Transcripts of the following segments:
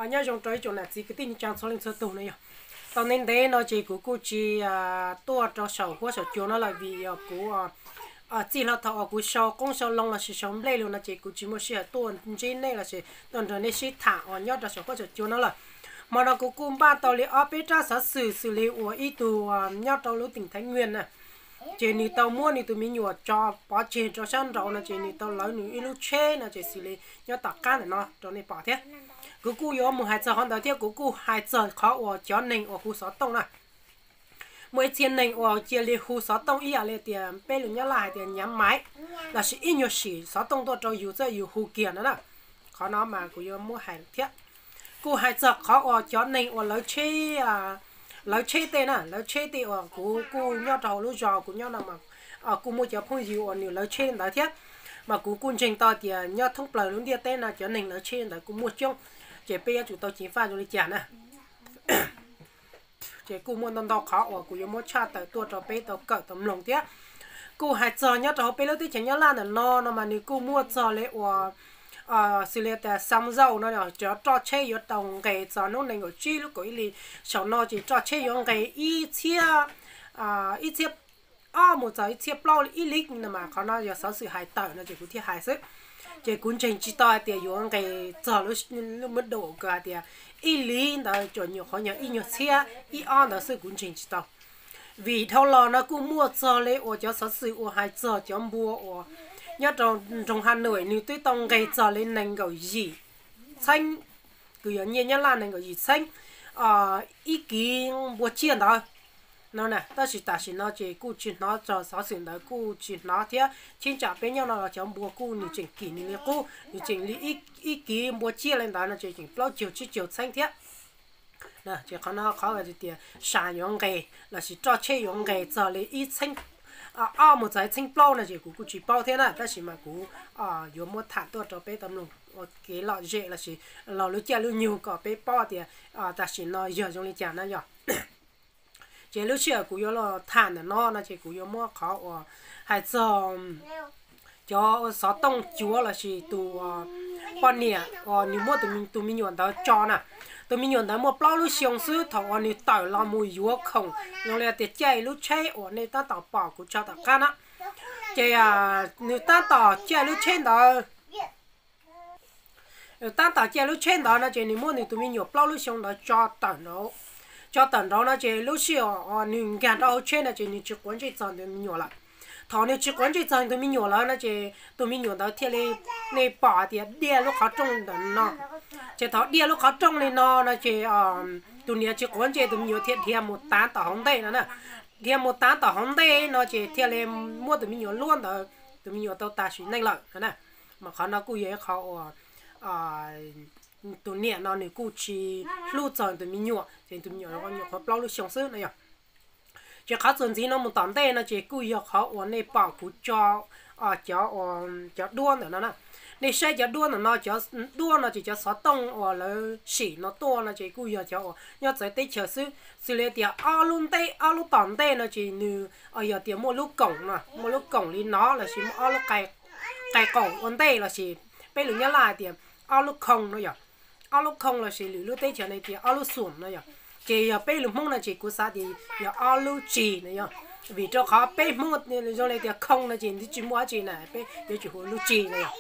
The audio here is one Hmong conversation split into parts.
Nyob zoo rau ib tsoom nam txiv kwv tij neej tsa txhua leej txhua tug no yog. Tau ntev ntev no ces kuv kuj tsis tuaj rau saum huab saum cua no lawm vim yog kuv txij hlo thaum uas kuv sau qoob sau loo lossis sau nplej lug no ces kuv tsis muaj sij hawm tuaj ntsib nej lossis tuaj nrog nej sib tham uas nyob rau saum huab saum cua no lawm. Hmo no kuv kuj npaj tau li ob peb rab xov xwm xws li uas ib tug nyob rau lub teem Thaiv Nyuag na, ces nws tau muab nws tus me nyuam tso pov tseg rau sab nraud no ces nws tau lawv nws ib lub tsheb no ces xws li nyob tom qab ntawm no rau nej pom thiab. Kuv kuj yuav mus hais txog qhov ntawd thiab kuv kuj hais txog qhov uas cov neeg uas hu xov tooj na. Muaj ib txhia neeg uas cia li hu xov tooj ib yam li tias peb lus Nyab Laj hais tias nyav maiv, lossis ib nyuag sim xov tooj tuaj rau yus txawm yus hu kiag no na. Qhov no mas kuv yuav muab hais thiab. Kuj hais txog qhov uas cov neeg uas lawv tsheb, lawv tsheb tej na, lawv tsheb tej uas kuv kuj nyob rau hauv lub zos kuv nyob no mas kuj muaj cov phooj ywg uas nws lawv tsheb ntawd thiab. Mas kuv kuj ntseeg tau tias nyob thoob plaws lub ntiaj teb no cov neeg lawv tsheb ntawd kuj muaj coob, ces peb yuav tsum tau ceev faj zoo li cas na. Ces kuj muaj ntau ntau qhov uas kuv yuav muab tshaj tawm tuaj rau peb tau kawm tau mloog thiab. Kuj hais txog nyob rau hauv peb lub teb chaws Nyab Laj ntawm no no mas nws kuj muaj txog li uas xws li tias xaa zauj no, cov roj tsheb yuav tau nqes txog hnub nees nkaum tsib lub kaum ib hlis saum no ces roj tsheb yuav nqes ib txhiab, ib txhiab ob mus txog ib txhiab plaub ib lib no mas qhov no yog xov xwm hais tawm no ces kuv thiaj hais xwb. Ces kuv ntseeg tsis tau hais tias yuav nqes txog lub mab dum kws hais tias ib lib ntawd, tsuas nyuam qhuav yog ib nyuag txhiab ib ob ntawd xwb, kuv ntseeg tsis tau. Vim dhau los no kuj muaj txog li uas cov xov xwm uas hais txog cov npua uas nyob rau nroog Hav Nuam nws twb tau nqes txog li nees nkaum yim txheeb, kws yog nyiaj Nyab Laj nees nkaum yim txheeb ib kiv npua tsiaj ntawd no na. Tab sis tam sim no ces kuj tsis hnov txog xov xwm ntawd, kuj tsis hnov thiab. Cheeb tsam peb nyob no los cov npua kuj nws tseem kim nws li qub, nws tseem li ib kiv npua tsiaj li ntawd no ces tseem plaub caug tsib caug txheeb thiab. Ces qhov no qhov tias xaa yuav nqes lossis roj tsheb yuav nqes txog li ib txheeb ob mus txog ib txheeb plaub no ces kuv kuj tsis paub thiab na, tab sis mas kuv yuav muab tham tuaj rau peb tau mloog ua kev lom zem lossis laug lub caij lub nyoog kom peb paub tias tam sim no yog zoo li cas na yog. Ces lub sij hawm kuv yuav los tham ntawm no no ces kuv yuav muab qhov uas hais txog cov xov tooj cuav lossis tus poj niam uas nws muab tus me nyuam ntawd tso na. Tus me nyuam ntawd muaj plaub lub xyoo xwb thaum uas nws tawm los mus yuav khoom zoo li tias caij lub tsheb uas nej tab tom pom kuv tso tom qab na. Ces nws tab tom caij lub tsheb ntawd tab tom caij lub tsheb ntawd no ces nws muab nws tus me nyuam plaub lub xyoo ntawd tso tawm nraud. Tso tawm nraud no ces lub sij hawm nws nkag rau hauv tsheb no ces nws tsis quav ntsej txog tus me nyuam lawm. Thaum nws tsis quav ntsej txog tus me nyuam lawm no ces tus me nyuam ntawd thiaj li, nej pom tias diaj lub qhov rooj ntawm no. Ces thaum diaj lub qhov rooj li no no ces tus niam tsis quav ntsej, tus me nyuam thiaj dhia mus tav tom hauv ntej no na. Dhia mus tav tom hauv ntej no ces thiaj li muab tus me nyuam luab ntawd, tus me nyuam tau tas sim neej lawm no na. Mas qhov no kuj yog ib qhov uas tus niam no nws kuj tsis hlub txog tus me nyuam ces tus me nyuam nyuam qhuav plaub lub xyoo xwb no yog. Ces qhov txuas ntxiv no mus tom ntej no ces kuj yog qhov uas nej pom kuv tso cov, cov duab ntawm no na. Nej saib cov duab ntawm no, cov duab no ces cov xov tooj uas lawv sim no tuaj no ces kuj yog cov uas nyob txawv teb chaws xwb. Xws li tias ob lub ntej, ob lub tom ntej no ces nws yog tias muaj lub koom no, muaj lub koom li no lossis muaj ob lub qai qaum ua ntej lossis peb lus Nyab Laj hais tias ob lub khoo no yog. Ob lub khoo lossis lwm lub teb chaws no tias ob lub xuam no yog. Ces yog peb lus Hmoob no ces kuv xav tias yog ob lub tsig no yog. Vim rau qhov peb Hmoob zoo li tias khoo no ces twb tsis muaj dab tsi na, peb yuav tsum hu lub tsig no yog.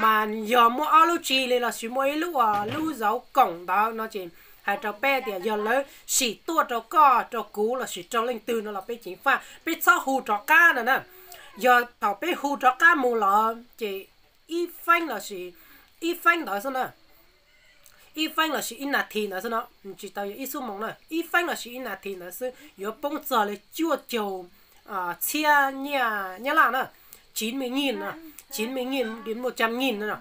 Mas yog muaj ob lub tsig li lossis muaj ib lub, lub zauv koom ntawd no ces hais rau peb tias yog lawv sim tuaj rau koj rau kuv lossis rau leej twg no los peb ceev faj, peb txhob hu rov qab no na. Yog thaum peb hu rov qab mus lawm ces ib feeb lossis, ib feeb ntawd xwb na, ib feeb lossis ib nas this ntawd xwb no, tsis tau yog ib xuab moos na, ib feeb lossis ib nas this ntawd xwb yuav poob txog li cuaj caug txhiab nyiaj Nyab Laj na, chín mươi nghìn, chín mươi nghìn đến một trăm nghìn no.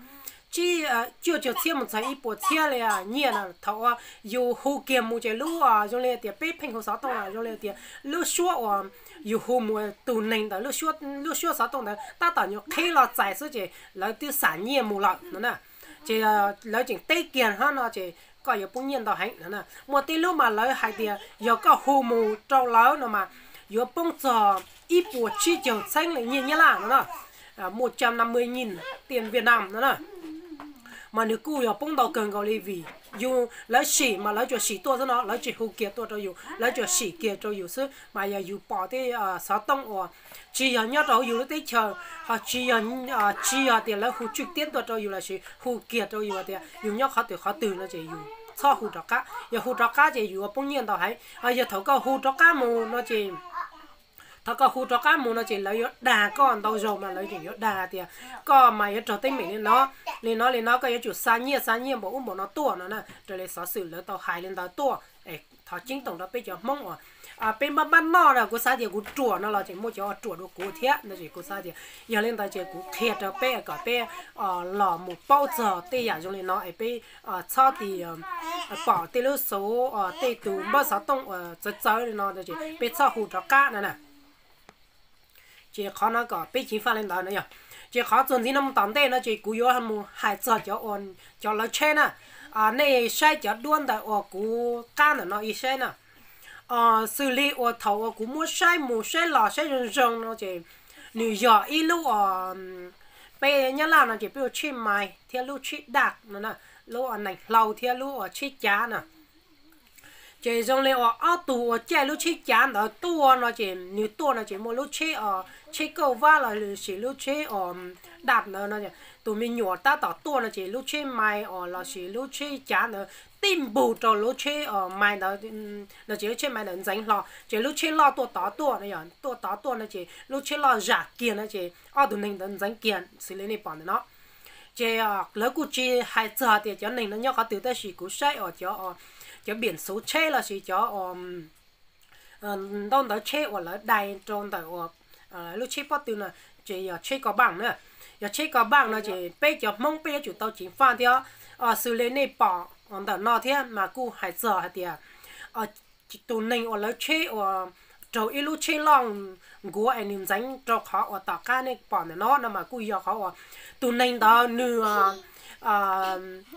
Cuaj caug txhiab mus txog ib puas txhiab li nyiaj no. Thaum uas yus hu kiag mus ces lub, zoo li tias peb pheej hu xov tooj no, zoo li tias lub suab uas yus hu mus tus neeg ntawd, lub suab xov tooj ntawd tab tom nyuam qhib los txais xwb ces lawv twb xam nyiaj mus lawm no na. Ces lawv tseem teb kiag hab no ces koj yuav poob nyiaj ntau heev no na. Muaj tej lub mas lawv hais tias yog koj hu mus rau lawv no mas yuav poob txog ib puas tsib caug txheeb li nyiaj Nyab Laj no na, một trăm năm mươi nghìn tiền Việt Nam no na. mas nws kuj yog poob ntau kawg nkaus li vim yus, lawv sim mas lawv tsuas sim tuaj xwb no, lawv tsis hu kiag tuaj rau yus, lawv tsuas sim kiag rau yus xwb. Mas yog yus pom tej xov tooj uas tsis yog nyob rau yus lub teb chaws, ho tsis yog, tsis yog tias lawv hu tswj tiab tuaj rau yus lossis hu kiag rau yus tias yus nyob qhov twg qhov twg no ces yus txhob hu rov qab. Yog hu rov qab ces yus ua poob nyiaj ntau heev. Yog thaum koj hu rov qab mus no ces, thaum koj hu rov qab mus no ces lawv yuav dag koj ntau zaus mas lawv yeej yuav dag tias koj mas yuav raug teeb meem li no, li no li no, koj yuav tsum xa nyiaj xa nyiaj npaum ub npaum no tuaj no na. Raws li xov xwm lawv tau hais li ntawd tuaj. Thov ceeb toom rau peb cov Hmoob uas peb npaj npaj noj na, kuv xav tias kuv ruam no los tseem muaj cov uas ruam dua kuv thiab no ces kuv xav tias yog li ntawd ces kuv qhia rau peb kom peb los mus paub txog tej yam zoo li no es peb txhob ti pom tej lub xov, tej tus npawb xov tooj uas txawv txawv li no ces peb txhob hu rov qab no na. Ces qhov no kom peb ceev faj li ntawd no yog. Ces qhov txuas ntxiv no mus tom ntej no ces kuv yuav mus hais txog cov, cov lawv tsheb na. Nej saib cov duab ntawm uas kuv qab ntawm no ib saib na. Xws li uas thaum uas kuv muab saib mus saib los saib zoo zoo no ces nws yog ib lub, peb Nyab Laj no ces peb ua tsheb mais thiab lub tsheb daj no, lub nees hlau thiab lub tsheb cav na. Ces zoo li uas ob tug uas caij lub tsheb cav ntawd tuaj no ces nws tuaj no ces muaj lub tsheb, tsheb kauj vab lossis lub tsheb daj ntawd no, tus me nyuam tab tom tuaj no ces lub tsheb mais uas lossis lub tsheb cav ntawd tib npug rau lub tsheb mais ntawd no ces lub tsheb mais ntawd ntxeev hlo ces lub tsheb loj tuaj tod tuaj no, yog tuaj tod tuaj no ces lub tsheb loj zam kiag no ces ob tug neeg ntawd ntxeev kiag xws li nej pom ntawm no. Ces lawv kuj tsis hais txog tias cov neeg no nyob qhov twg tab sis kuv saib uas cov, cov piam xuv tsheb lossis cov ntaub ntawv tsheb uas lawv dai rau ntawm uas lub tsheb pob tw no ces yog tsheb kos npaj na. Yog tsheb kos npaj no ces peb cov Hmoob peb yuav tsum tau ceev faj thiab. Xws li nej pom ntawm no thiab mas kuj hais txog hais tias tus neeg uas lawv tsheb uas raug ib lub tsheb loj nkuav es nws ntxeev rau qhov uas tom qab nej pom ntawm no no mas kuj yog qhov uas tus neeg ntawd nws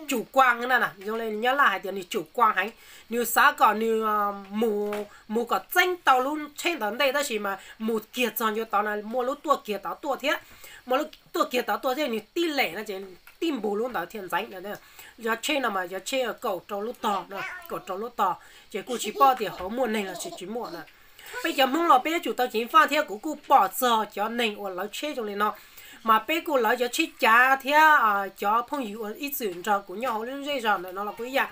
tsum kuaj na, zoo li Nyab Laj hais tias nws tsum kuaj heev, nws xav kom nws mus, mus kom txeeb tau lub tsheb ntawd ntej tab sis mas mus kiag txog ncua tod no muaj lub tuaj kiag tod tuaj thiab, muaj lub tuaj kiag tod tuaj thiab nws tib lem no ces tib npug lub ntawd thiaj ntxeev. Yog tsheb no mas yog tsheb kaum rau lub tog, kaum rau lub tog ces kuj tsis paub tias hauv muaj neeg los tsis, tsis muaj na. Peb cov Hmoob los peb yuav tsum tau ceev faj thiab kuv kuj pom txog cov neeg uas lawv tsheb zoo li no mas peb kuj lawv cov tsheb cav thiab cov phooj ywg uas ib txwm nrog kuv nyob hauv lub zej zog ntawm no los kuj ib yam.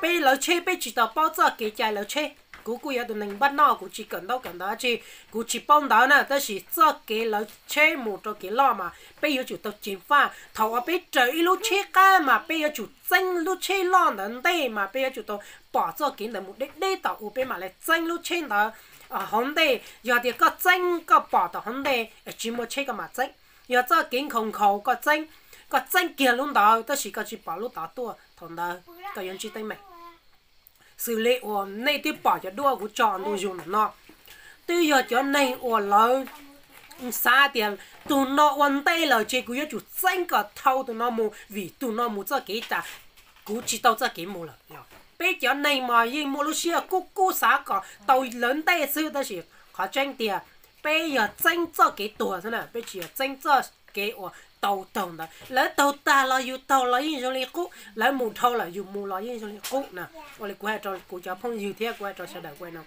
Peb lawv tsheb peb tsis tau paub txoj kev cai lawv tsheb. Kuv kuj yog tus neeg npaj noj kuv tsis kawm ntaub kawm ntawv dab tsi, kuv tsis paub ntawv na tab sis txoj kev lawv tsheb mus rau kev loj mas peb yuav tsum tau ceev faj. Thaum uas peb raws ib lub tsheb qab mas peb yuav tsum txeeb lub tsheb loj ntawd ntej mas peb yuav tsum tau pom txoj kev ntawd mus deb deb tom u peb mam li txeeb lub tsheb ntawd hauv ntej. Yog tias koj txeeb koj pom tom hauv ntej tsis muaj tsheb koj mam txeeb. Yog txoj kev nkhaus nkhaus koj txeeb, koj txeeb kiag lub ntawd tab sis koj tsis pom lub tod tuaj thaum ntawd koj yuav ntsib teeb meem. Xws li uas nej twb pom cov duab kuv tso ntu zus ntawm no, twb yog cov neeg uas lawv xav tias tus no ua ntej lawm ces kuv yuav tsum txeeb kom dhau tus no mus vim tus no mus txoj kev tas, kuv tsis tau txoj kev mus lawm. Peb cov neeg mas yeej muaj lub siab kub kub xav kom tau lawv ntej xwb tab sis qhov tseeb tiag peb yog txeeb txoj kev tuag xwb na, peb tsis yog txeeb txoj kev uas tau taug ntawd. Lawv taug tag los yus taug los yeej zoo li qub, lawv mus dhau lawm yus mus los yeej zoo li qub na. Ua li kuv hais rau kuv cov phooj ywg thiab kuv hais rau sawv daws ua no,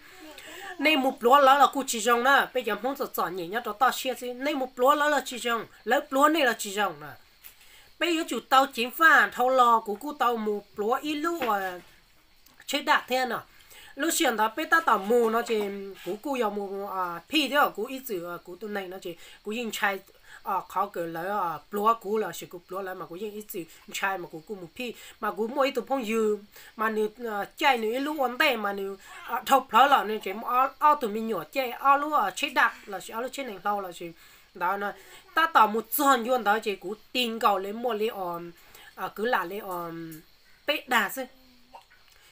nej mus pluav lawv los kuj tsis zoo na, peb cov Hmoob txom txom nyem nyob rau toj siab xwb, nej mus pluav lawv los tsis zoo, lawv pluav nej los tsis zoo na. Peb yuav tsum tau ceev faj. Dhau los kuv kuj tau mus pluav ib lub uas tsheb daj thiab no. Lub sij hawm ntawd peb tab tom mus no ces kuv kuj yog mus phij thiab, kuv ib txwm kuv tus neeg no ces kuv yeej ntshai qhov kawg lawv pluav kuv lossis kuv pluav lawv mas kuv yeej ib txwm ntshai mas kuv kuj mus phij. Mas kuv muaj ib tug phooj ywg mas nws caij nws ib lub ua ntej mas nws dhau plawv los nws ces muaj ob tug me nyuam caij ob lub tsheb daj lossis ob lub tsheb nees hlau lossis ntawd no. Tab tom mus txog ncua ntawd ces kuv ti nkaus li muaj li kwv lam li peb dag xwb.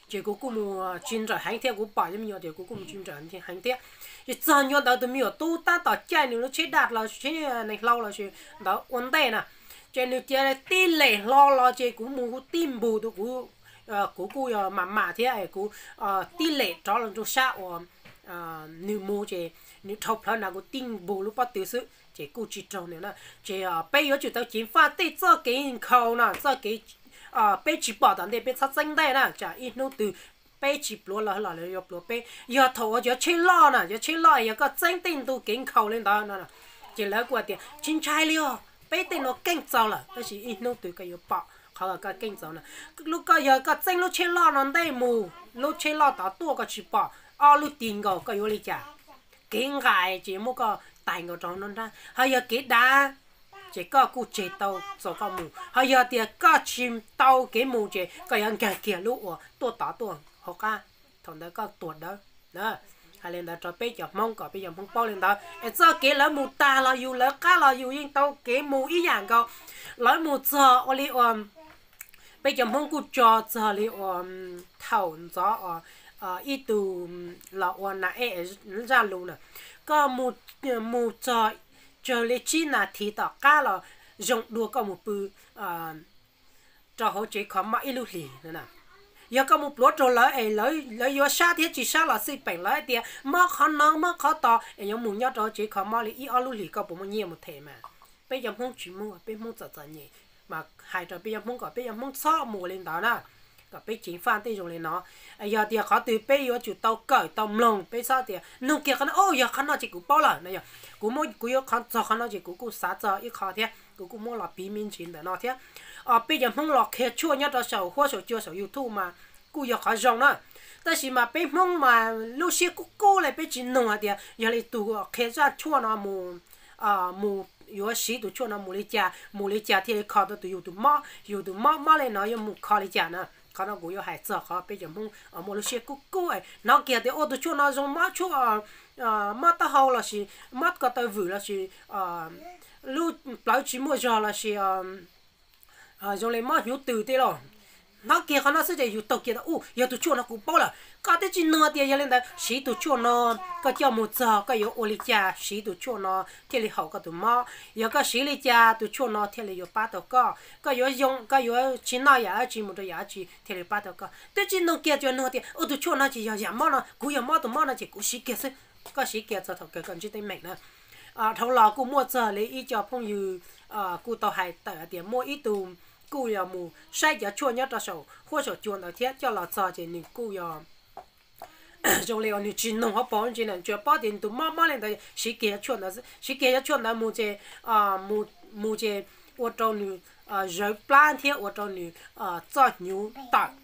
Ces kuv kuj mus tsis nrawm heev thiab, kuv pom cov me nyuam tias kuv kuj mus tsis nrawm heev thiab. Ces txog ncua ntawd tus me nyuam tub tab tom caij nws lub tsheb daj los tsheb nees hlau lossis ntawd ua ntej na, ces nws cia li tib lem hlo los ces kuv mus tib npug tus kuv, kuv kuj yog mam mam thiab kuv tib lem rov los rau sab uas nws mus ces nws dhau plawv na kuv tib npug lub pob tw xwb. ces kuj tsis raug nws na. Ces peb yuav tsum tau ceev faj tej txoj kev nkhaus no, txoj kev peb tsis pom tom ntej peb txhob txeeb ntej na, tsam ib hnub twg peb tsis pluav los los lawv yuav pluav peb. Yog thaum uas cov tsheb loj na, cov tsheb loj yog koj txeeb tej ntu kev nkhaus li ntawd no, ces lawv kuj tias tsis ntshai li os, peb tej no keej txaus lawm, tab sis ib hnub twg koj yuav pom qhov uas koj keej txaus na. Lub koj yog koj txeeb lub tsheb loj no ntej mus, lub tsheb loj tod tuaj koj tsis pom, ob lub tis nkaus koj yuav li cas? Kev nqaim ces muab koj tais nkaus rau no nrab, ho yog kev dav ces koj kuj tseg tau txaus koj mus, ho yog tias koj tsis tau kev mus ces koj yuav nkag kiag lub uas tuaj tod tuaj hauv qab, thaum ntawd koj tuag dawb. Hais li ntawd rau peb cov Hmoob kom peb cov Hmoob paub li ntawd es txoj kev lawv mus tag los yus, lawv qab los yus yeej tau kev mus ib yam nkaus. Lawv mus txog ua li uas peb cov Hmoob kuj tso txog li uas thaum ntxov ib tug los ua nas ej zaj lus na, koj mus txog tsawg li tsib nas this tom qab los zoo dua koj mus pw rau hauv tsev kho mob ib lub hlis. Yog koj mus pluav rau lawv es lawv yuav sab thiab tsis sab los xij peem, lawv hais tias mob qhov no mob qhov tod es yuav mus nyob rau hauv tsev kho mob li ib ob lub hlis koj puas muaj nyiaj mus them mas? Peb cov Hmoob tsis muaj, peb Hmoob txom txom nyem, mas hais rau peb cov Hmoob kom peb cov Hmoob txhob mus ua li ntawd na, kom peb ceev faj tej zoo li no. Yog tias qhov twg peb yuav tsum tau kawm tau mloog, peb txhob tias nug kiag qhov no, o yog qhov no ces kuv paub lawm no, yog kuv, kuv yuav qhov txog qhov no ces kuv kuj xav txog ib qho thiab, kuv kuj muab los piv me ntsis ntawm no thiab. Peb cov Hmoob los qhia tshuaj nyob rau saum huab saum cua saum YouTube mas kuj yog qhov zoo na, tab sis mas peb Hmoob mas lub siab kub kub li, peb tsis nug hais tias yog li tus qhia zaj tshuaj no mus, mus yuav siv tus tshuaj no mus li cas, mus li cas thiaj li kho tau tus yus tus mob, yus tus mob mob li no yuav mus kho li cas na. Qhov no kuv yuav hais txog qhov peb cov Hmoob muaj lub siab kub kub, hnov kiag tias ua tus tshuaj no zoo mob tshuaj, mob taub hau lossis mob ko taw vwm lossis lub plawv tsis muaj zog lossis zoo li mob hnyuv tws tej los. Hnov kiag qhov no xwb ces yus taug kiag tas, u, yog tus tshuaj no kuv paub lawm. Koj twb tsis nug tias yog li ntawd siv tus tshuaj no, koj coj mus txog koj yuav ua li cas siv tus tshuaj no thiaj li haum koj tus mob, yog koj siv li cas tus tshuaj no thiaj li yuav pab tau koj, koj yuav zoo, koj yuav tsis noj yam dab tsi mus rau yam dab tsi thiaj li pab tau koj. Twb tsis nug kiag, tsuas nug tias ua tus tshuaj no ces yog yam mob no, kuv yog mob tus mob no ces kuv siv kiag xwb. Koj siv kiag txog thaum kawg koj ntsib teeb meem na. Dhau los kuj muaj txog li ib co phooj ywg kuj tau hais tawm hais tias muaj ib tug kuj yog mus saib cov tshuaj nyob rau saum huab saum cua ntawd thiab coj los txog ces nws kuj yog zoo li uas nws tsis nug hauv paus ntsis na, tsuas paub tias nws tus mob mob li ntawd siv kiag cov tshuaj ntawd, siv kiag cov tshuaj ntawd mus ces, mus ces ua rau nws zawv plab thiab ua rau nws txoj hnyuv tawm.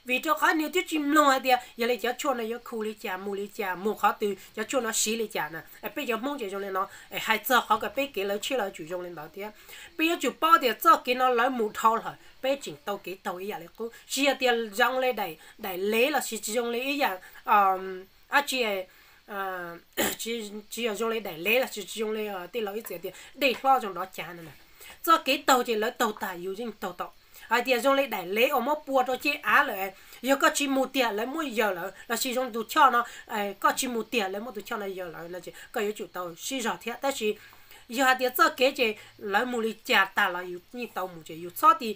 Vim rau qhov nws twb tsis mloog hais tias yog li cov tshuaj no yuav khu li cas, mus li cas, mus qhov twg, cov tshuaj no siv li cas na. Peb cov Hmoob ces zoo li no, hais txog qhov kom peb kev lawv tsheb lawv tsum zoo li ntawd thiab. Peb yuav tsum paub tias txoj kev no lawv mus dhau lawm, peb tseem tau kev taug ib yam li qub, tsis yog tias zoo li daim lev lossis tsis zoo li ib yam, dab tsi, tsis yog zoo li daim lev lossis tsis zoo li tej laus ib txwm tias dej hlob zoo dov cav no. Txoj kev taug ces lawv taug tag yus yeej taug tau. Hais tias zoo li daim lev uas muab pua rau ceg av lawm, yog koj tsis mus tiag lawv muab yaws lawm, lossis zoo tus choj no, koj tsis mus tiag lawv muab tus choj no yaws lawm no ces koj yuav tsum tau sib zog thiab. Tab sis yog hais tias txoj kev ces lawv mus li cas tag los yus yeej tau mus ces yus txhob ti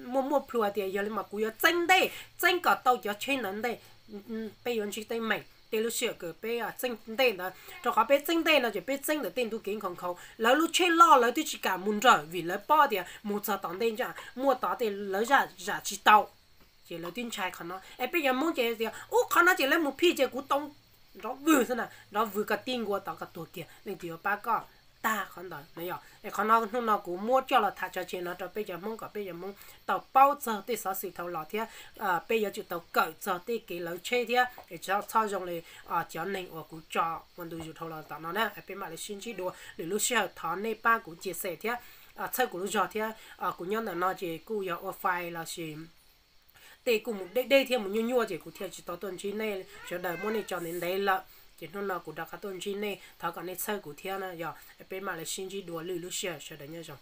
muaj muaj plhu hais tias yog li mas kuv yuav txeeb ntej, txeeb kom tau cov tsheb ntawd ntej, peb yuav ntsib teeb meem. Tej lub sij hawm kawg peb txeeb ntej ntawd, rau qhov peb txeeb ntej no ces peb txeeb ntawm tej ntu kev nkhaus nkhaus. Lawv lub tsheb loj lawv twb tsis kam mus nrawm vim lawv paub tias mus txog tom ntej ntsaj muaj tod tej lawv zam zam tsis tau, ces lawv twb ntshai qhov no. Es peb cov Hmoob ces tias ub qhov no ces lawv mus phij ces kuv tau nrov vwg xwb na, nrov vwg koj tib nkaus tod koj tuag kiag leej twg yuav pab koj tag qhov ntawd no. Yog es qhov no hnub no kuv muab coj los tham tso tseg no rau peb cov Hmoob kom peb cov Hmoob tau paub txog tej xov xwm dhau los thiab peb yuav tsum tau kawm txog tej kev lawv tsheb thiab es txhob zoo li cov neeg uas kuv tso ua ntu zus dhau los tom no na. Peb mam li sib ntsib dua lwm lub sij hawm, thov nej pab kuv cia xem thiab txhawb kuv lub zog thiab. Kuv nyob ntawm no ces kuj yog ua fais lossis tej kuj mus deb deb thiab mus nyuaj nyuaj ces kuv thiaj tsis tau tuaj ntsib nej, sawv daws muab nej tso ntev ntev lawm ces hnub no kuv rov qab tuaj ntsib nej, thov kom nej txhawb kuv thiab na. Yog peb mam li sib ntsib dua lwm lub sij hawm, sawv daws nyob zoo.